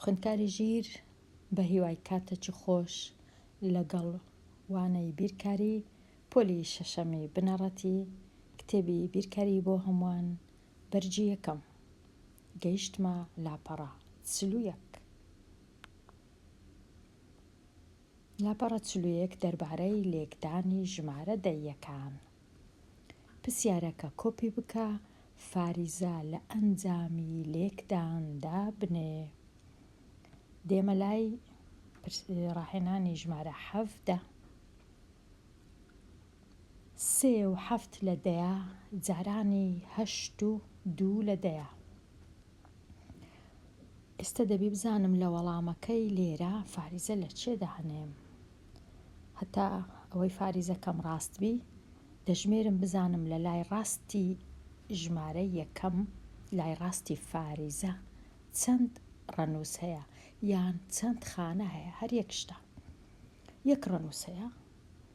خوێندکاری ژیر بە هیوای کاتەکی خۆش لەگەڵ وانەی بیرکاری پۆلی شەشەمی بنەڕەتی کتێبی بیرکاری بۆ هەمووان بەرگی یەکەم گەیشتمە لاپەڕە 41. لاپەڕە 41 دەربارەی لێکدانی ژمارە دەییەکان. پسیارەکە کۆپی بکە فاریزە لە ئەنجامی لێکدان دابنێ. دێمە لای ڕاهێنانی ژمارە 17. سێ و حەفت لە دەیە جارانی هەشت و دوو لە دەیە. ئێستا دەبی بزانم لە وەڵامەکەی لێرە فاریزە لە چێ دانێم. هەتا ئەوەی فاریزەکەم ڕاست بی دەژمێرم بزانم لە لای ڕاستی ژمارەی یەکەم لای ڕاستی فاریزە چەند ڕەنووس هەیە یان چەند خانە هەیە هەر یەک شتە یەک ڕەنووس هەیە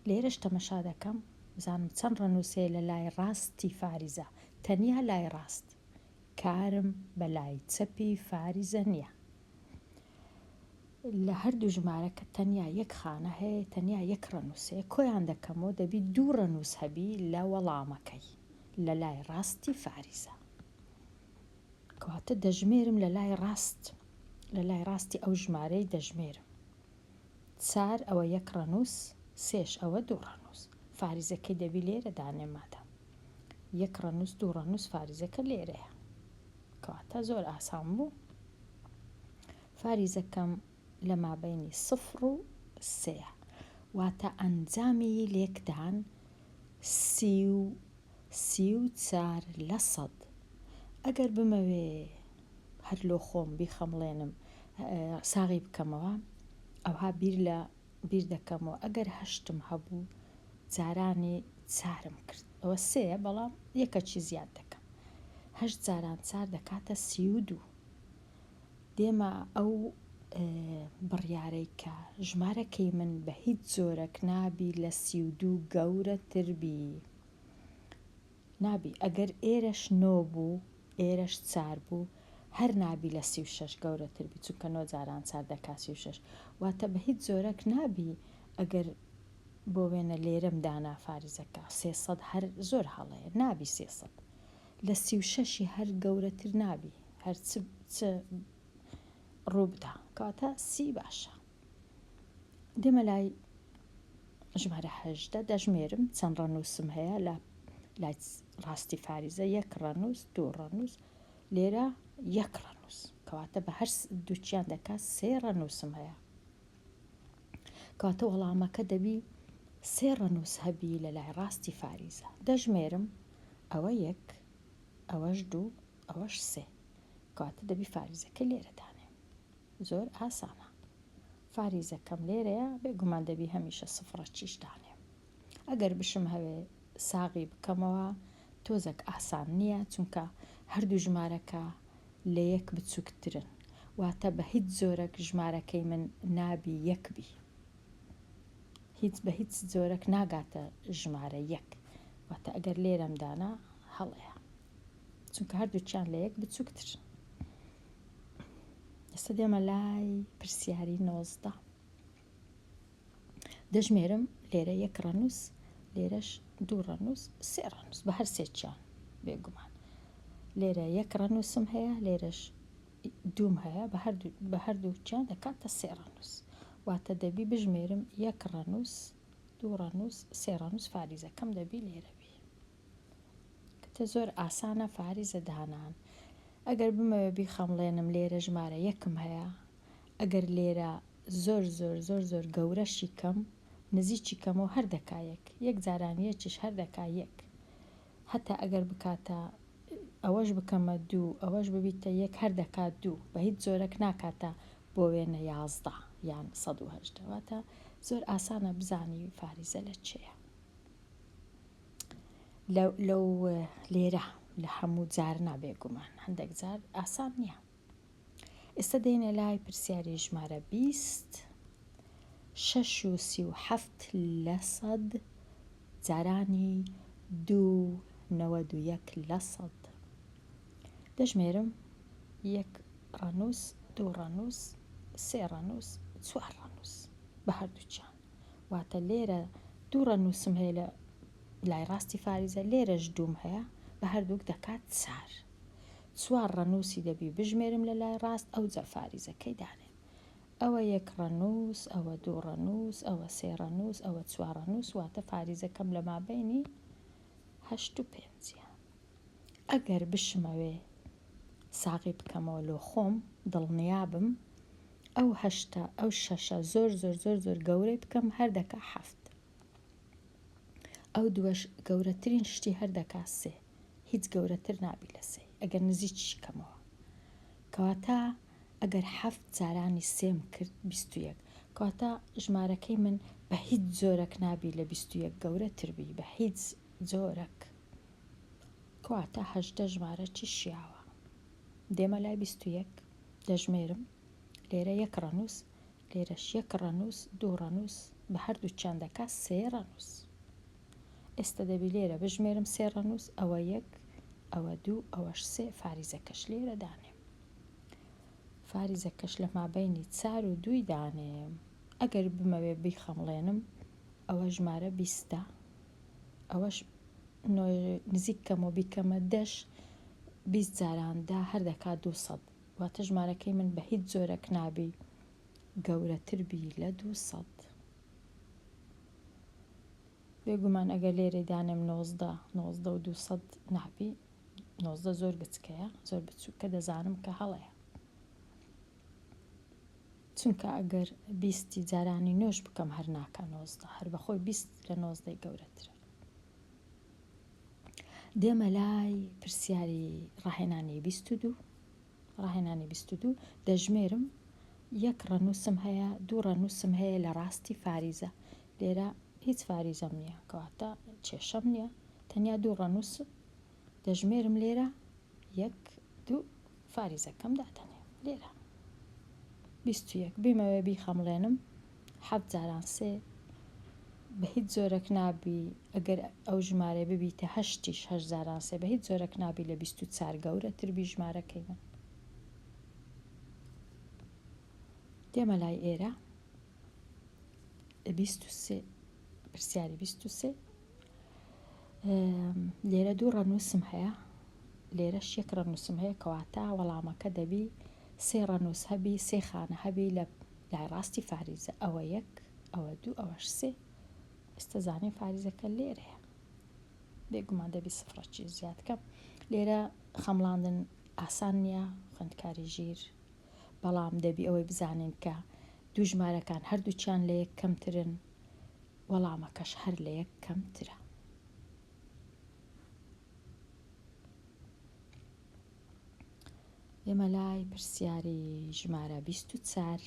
لێرەش تەمەشا دەکەم بزانم چەند ڕەنووس هەیە لە لای ڕاستی فاریزە تەنیا لای ڕاست کارم بە لای چەپی فاریزە نییە. لە هەردوو ژمارەکە تەنیا یەک خانە هەیە تەنیا یەک ڕەنووس هەیە کۆیان دەکەمەوە دەبی دوو ڕەنووس هەبی لە وەڵامەکەی لە لای ڕاستی فاریزە کەواتە دەژمێرم لە لای ڕاست لە لای ڕاستی ئەو ژمارەی دەژمێرم چار ئەوە یەک ڕەنووس سێش ئەوە دوو ڕەنووس فاریزەکەی دەبی لێرە دانێم مادام یەک ڕەنووس دوو ڕەنووس فاریزەکە لێرەیە کەواتە زۆر ئاسان بوو فاریزەکەم لە مابەینی سفر و سێیە واتە ئەنجامی لێکدان 34 لە سەد ئەگەر بمەوێ هەر لۆ خۆم بیخەمڵێنم ساغی بکەمەوە ئەوها بیر لە بیر دەکەمەوە ئەگەر هەشتم هەبوو جارانی چارم کرد ئەوە سێیە بەڵام یەکەکی زیاد دەکەم هەشت جاران چار دەکاتە 32 دێمە ئەو بڕیارەی کە ژمارەکەی من بە هیچ جۆرەک نابی لە 32 گەورەتر بی. نابی ئەگەر ئێرەش نۆ بوو ئێرەش چار بوو هەر نابی لە 36 گەورەتر بی چونکە نۆ جاران چار دەکا 36 واتە بە هیچ جۆرەک نابی ئەگەر بۆ وێنە لێرەم دانا فاریزەکە 300 هەر زۆر هەڵەیە نابی 300 لە 36ی هەر گەورەتر نابی هەر چ چ ڕووبدا کەواتە سی باشە دێمە لای ژمارە 18 دەژمێرم چەند ڕەنووسم هەیە لە لای ڕاستی فاریزە یەک ڕەنووس دوو ڕەنووس لێرە یەک ڕەنووس کەواتە بە هەر دووچیان دەکات سێ ڕەنووسم هەیە کەواتە وەڵامەکە دەبی سێ ڕەنووس هەبی لە لای ڕاستی فاریزە دەژمێرم ئەوە یەک ئەوەش دوو ئەوەش سێ کەواتە دەبی فاریزەکە لێرە دانێم زۆر ئاسانە فاریزەکەم لێرەیە بێگومان دەبی هەمیشە سفڕەچیش دانێم ئەگەر بشم هەوێ ساغی بکەمەوە تۆزەک ئاسان نییە چونکە هەردوو ژمارەکە لە یەک بچووکترن واتە بە هیچ جۆرەک ژمارەکەی من نابی یەک بی هیچ بە هیچ جۆرەک ناگاتە ژمارە یەک واتە ئەگەر لێرەم دانا هەڵەیە چونکە هەردووکیان لە یەک بچووکترن. ئێستا دێمە لای پرسیاری 19 دەژمێرم لێرە یەک ڕەنووس لێرەش دوو ڕەنووس سێ ڕەنووس بە هەر سێکیان بێگومان لێرە یەک ڕەنووسم هەیە لێرەش دووم هەیە بە هەردووکیان دەکاتە سێ ڕەنووس واتە دەبی بژمێرم یەک ڕەنووس دوو ڕەنووس سێ ڕەنووس فاریزەکەم دەبی لێرە بی کتە زۆر ئاسانە فاریزە دانان ئەگەر بمەوێ بیخەمڵێنم لێرە ژمارە یەکم هەیە ئەگەر لێرە زۆر زۆر زۆر زۆر گەورەشی کەم نزیکی کەمەوە هەر دەکا یەک یەک جاران یەکیش هەر دەکا یەک هەتا ئەگەر بکاتە ئەوەش بکەمە دوو ئەوەش ببیتە یەک هەر دەکات دوو بە هیچ جۆرەک ناکاتە بۆ وێنە 11 یان 118 واتە زۆر ئاسانە بزانی فاریزە لە چێیە. لەو لێرە لە هەموو جار نا بێگومان هەندێک جار ئاسان نییە ئێستا دێنە لای پرسیاری ژمارە 20 شەش و 37 لە سەد جارانی دوو 91 لە سەد دەژمێرم یەک ڕەنووس دوو ڕەنووس. سێ ڕەنووس، چوار ڕەنووس بە هەردووکیان. واتە لێرە دوو ڕەنووسم هەیە لە لای ڕاستی فاریزە، لێرەش دووم هەیە، بە هەردووک دەکات چار. چوار ڕەنووسی دەبی بژمێرم لە لای ڕاست ئەوجا فاریزەکەی دانێم. ئەوە یەک ڕەنووس، ئەوە دوو ڕەنووس، ئەوە سێ ڕەنووس، ئەوە چوار ڕەنووس، واتە فاریزەکەم لە مابەینی هەشت و پێنجە. ئەگەر بشمەوێ ساغی بکەمەوە لۆ خۆم دڵنیابم ئەو هەشتە ئەو شەشە زۆر زۆر زۆر زۆر گەورەی بکەم هەر دەکا حەفت ئەو دووەش گەورەترین شتی هەر دەکا سێ هیچ گەورەتر نابی لە سێ ئەگەر نزیکیش کەمەوە کەواتە ئەگەر حەفت جارانی سێم کرد 21 کەواتە ژمارەکەی من بە هیچ جۆرەک نابی لە 21 گەورەتر بی بە هیچ جۆرەک کەواتە 18 ژمارە چی شیاوە دێمە لای 21 دەژمێرم لێرە یەک ڕەنووس لێرەش یەک ڕەنووس دوو ڕەنووس بە هەردووکیان دەکا سێ ڕەنووس ئێستا دەبی لێرە بژمێرم سێ ڕەنووس ئەوە یەک ئەوە دوو ئەوەش سێ فاریزەکەش لێرە دانێم فاریزەکەش لە مابەینی چار و دووی دانێم ئەگەر بمەوێ بیخەمڵێنم ئەوە ژمارە بیستە ئەوەش نزیک کەم و بیکەمە دەش 20 جاران دا هەر دەکا 200 واتە ژمارەکەی من بە هیچ جۆرەک نابی گەورەتر بی لە 200 بێگومان ئەگەر لێرەی دانێم 19 19 و 200 نابی 19 زۆر گچکەیە زۆر بچووکە دەزانم کە هەڵەیە چونکە ئەگەر بیستی جارانی نۆش بکەم هەر ناکا 19 هەر بەخۆی بیست لە نۆزدەی گەورەترە. دێمە لای پرسیاری ڕاهێنانی 22 ڕاهێنانی 22 دەژمێرم یەک ڕەنووسم هەیە دوو ڕەنووسم هەیە لە ڕاستی فاریزە لێرە هیچ فاریزەم نییە کەواتە کێشەم نییە تەنیا دوو ڕەنووس دەژمێرم لێرە یەک دوو فاریزەکەم دادەنێم لێرە 21 بیمەوێ بیخەمڵێنم حەفت جاران سێ بە هیچ جۆرەک نابی ئەگەر ئەو ژمارەیە ببیتە هەشتیش هەشت جاران سێ بە هیچ جۆرەک نابی لە 24 گەورەتر بی ژمارەکەی من دێمە لای ئێرە 23 پرسیاری 23 لێرە دوو ڕەنووسم هەیە لێرەش یەک ڕەنووسم هەیە کەواتە وەڵامەکە دەبی سێ ڕەنووس هەبی سێ خانە هەبی لە لای ڕاستی فاریزە ئەوە یەک ئەوە دوو ئەوەش سێ ئێستا زانین فاریزەکە لێرەیە بێگومان دەبی سفرەکی زیاد کەم لێرە خەمڵاندن ئاسان نییە خوێندکاری ژیر بەڵام دەبی ئەوەی بزانین کە دوو ژمارەکان هەردووکیان لە یەک کەمترن وەڵامەکەش هەر لە یەک کەمترە. ئێمە لای پرسیاری ژمارە 24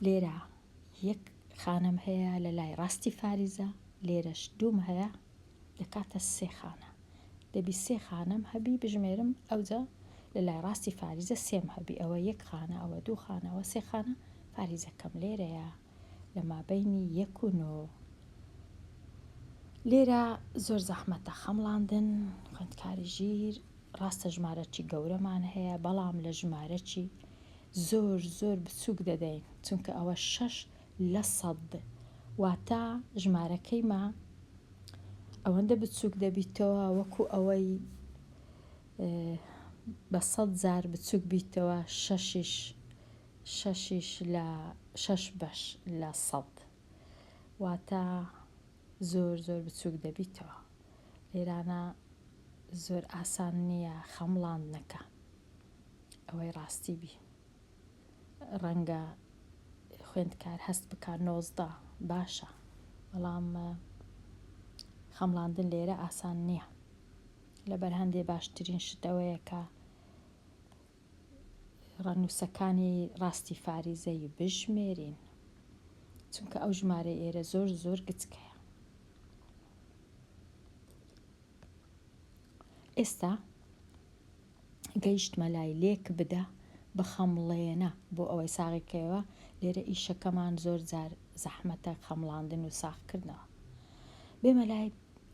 لێرە یەک خانەم هەیە لە لای ڕاستی فاریزە لێرەش دووم هەیە دەکاتە سێ خانە دەبی سێ خانەم هەبی بژمێرم ئەوجا لە لای ڕاستی فاریزە سێم هەبی ئەوە یەک خانە ئەوە دوو خانە ئەوە سێ خانە فاریزەکەم لێرەیە لە مابەینی یەک و نۆ لێرە زۆر زەحمەتە خەمڵاندن خوێندکاری ژیر ڕاستە ژمارەکی گەورەمان هەیە بەڵام لە ژمارەکی زۆر زۆر بچووک دەدەین چونکە ئەوە شەش لە سەد واتە ژمارەکەی ما ئەوەندە بچووک دەبیتەوە وەکو ئەوەی بە سەد جار بچووک بیتەوە شەشیش شەشیش لە شەش بەش لە سەد واتە زۆر زۆر بچووک دەبیتەوە لێرانە زۆر ئاسان نییە خەمڵاندنەکە ئەوەی ڕاستی بی ڕەنگە خوێندکار هەست بکا 19 باشە بەڵام خەمڵاندن لێرە ئاسان نییە لەبەر هەندێ باشترین شت ئەوەیە کە ڕەنووسەکانی ڕاستی فاریزەی بژمێرین چونکە ئەو ژمارەی ئێرە زۆر زۆر گچکەیە. ئێستا گەیشتمە لای لێک بدە بخەمڵێنە بۆ ئەوەی ساغی کەیەوە لێرە ئیشەکەمان زۆر جار زەحمەتە خەمڵاندن و ساغکردنەوە بێمە لای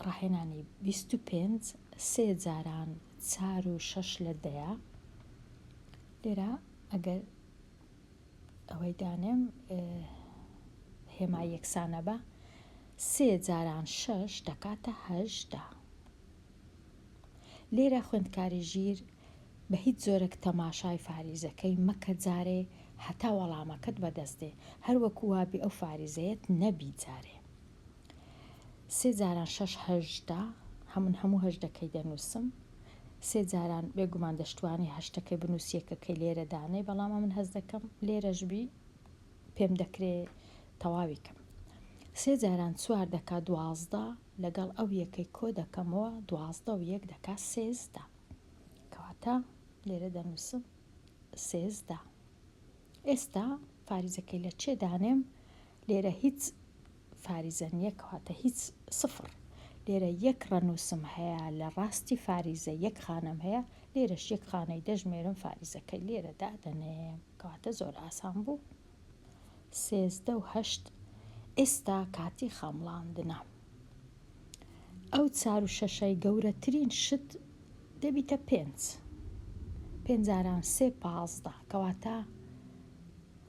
ڕاهێنانی 25 سێ جاران چار و شەش لە دەیە لێرە ئەگەر. ئەوەی دانێم هێمای یەکسانە بە سێ جاران شەش دەکاتە 18. لێرە خوێندکاری ژیر بە هیچ جۆرەک تەماشای فاریزەکەی مەکە جارێ هەتا وەڵامەکەت بەدەست دێ هەر وەکو وابی ئەو فاریزەیەت نەبی جارێ. سێ جاران شەش 18 هەمون هەموو هەژدەکەی دەنووسم سێ جاران بێگومان دەشتوانی هەشتەکەی بنووسی یەکەکەی لێرە دانێ بەڵام ئەمن هەست دەکەم لێرەش بی پێم دەکرێ تەواوی کەم سێ جاران چوار دەکا 12 لەگەڵ ئەو یەکەی کۆ دەکەمەوە 12 و یەک دەکا 13 کەواتە لێرە دەنووسم 13 ئێستا فاریزەکەی لە چێ دانێم؟ لێرە هیچ فاریزە نییە کەواتە هیچ سفر. لێرە یەک ڕەنووسم هەیە لە ڕاستی فاریزە یەک خانەم هەیە لێرەش یەک خانەی دەژمێرم فاریزەکەی لێرە دادەنێم کەواتە زۆر ئاسان بوو. 13 و هەشت ئێستا کاتی خەمڵاندنە. ئەو چار و شەشەی گەورەترین شت دەبیتە پێنج. پێنج جاران سێ 15 کەواتە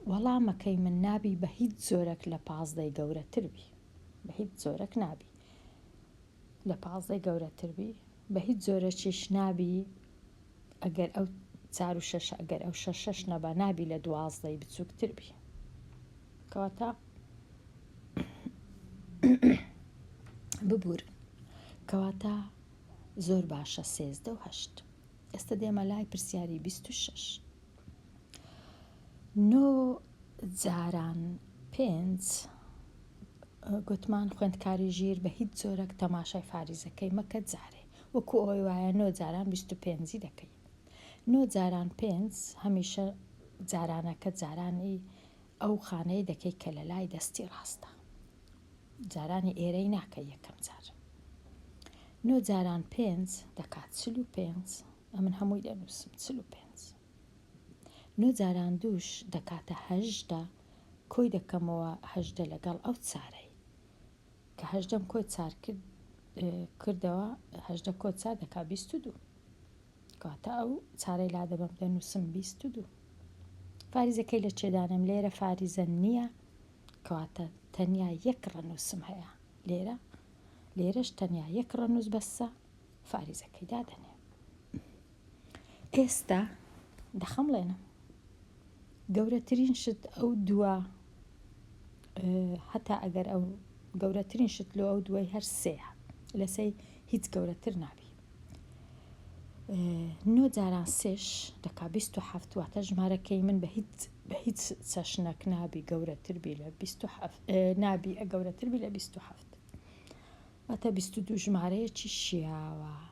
وەڵامەکەی من نابی بە هیچ جۆرەک لە پازدەی گەورەتر بی. بە هیچ جۆرەک نابی لە پازدەی گەورەتر بی. بە هیچ جۆرەکیش نابی ئەگەر ئەو چار و شەشە ئەگەر ئەو شەشەش نەبا نابی لە دوازدەی بچووکتر بی. کەواتە ببورن. کەواتە زۆر باشە 13 و هەشت. ئێستا دێمە لای پرسیاری 26. نۆ جاران پێنج گوتمان خوێندکاری ژیر بە هیچ جۆرەک تەماشای فاریزەکەی مەکە جارێ وەکو ئەوەی وایە نۆ جاران 25 دەکەی. نۆ جاران پێنج هەمیشە جارانەکە جارانی ئەو خانەیە دەکەی کە لە لای دەستی ڕاستە. جارانی ئێرەی ناکەی یەکەم جار. نۆ جاران پێنج دەکات 45 ئەمن هەمووی دەنووسم 45. نۆ جاران دووش دەکاتە 18 کۆی دەکەمەوە 18 لەگەڵ ئەو چارەی کە هەژدەم کۆی چار کرد کردەوە هەژدە کۆ چار دەکات 22. کەواتە ئەو چارەی لادەبەم دەنووسم 22. فاریزەکەی لە چێدانم لێرە فاریزە نییە کەواتە تەنیا یەک ڕەنووسم هەیە لێرە لێرەش تەنیا یەک ڕەنووس بەسە فاریزەکەی دادەنێ. ئێستا دەخەمڵێنم گەورەترین شت ئەو دووە هەتا ئەگەر ئەو گەورەترین شت لۆ ئەو دووەی هەر سێیە لەسەی هیچ گەورەتر نابی. نۆ جاران سێش دەکا 27 واتە ژمارەکەی من بە هیچ بە هیچ چەشنەک نابی گەورەتر بی لە 27 نابی گەورەتر بی لە 27 واتە 22 ژمارەیەکی شیاوە.